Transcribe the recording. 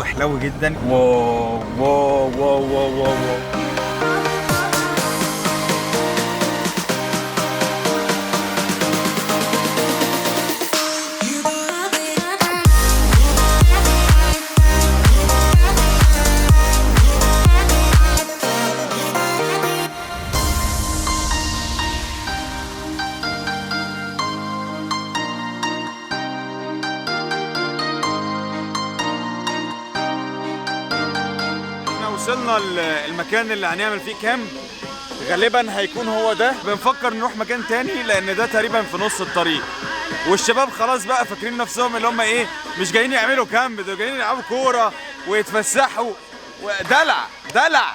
الجو حلو جدا. wow wow wow wow wow, wow. احنا وصلنا المكان اللي هنعمل فيه camp، غالبا هيكون هو ده. بنفكر نروح مكان تاني لان ده تقريبا في نص الطريق، والشباب خلاص بقى فاكرين نفسهم اللي هم ايه، مش جايين يعملوا camp، دول جايين يلعبوا كورة ويتفسحوا ودلع دلع.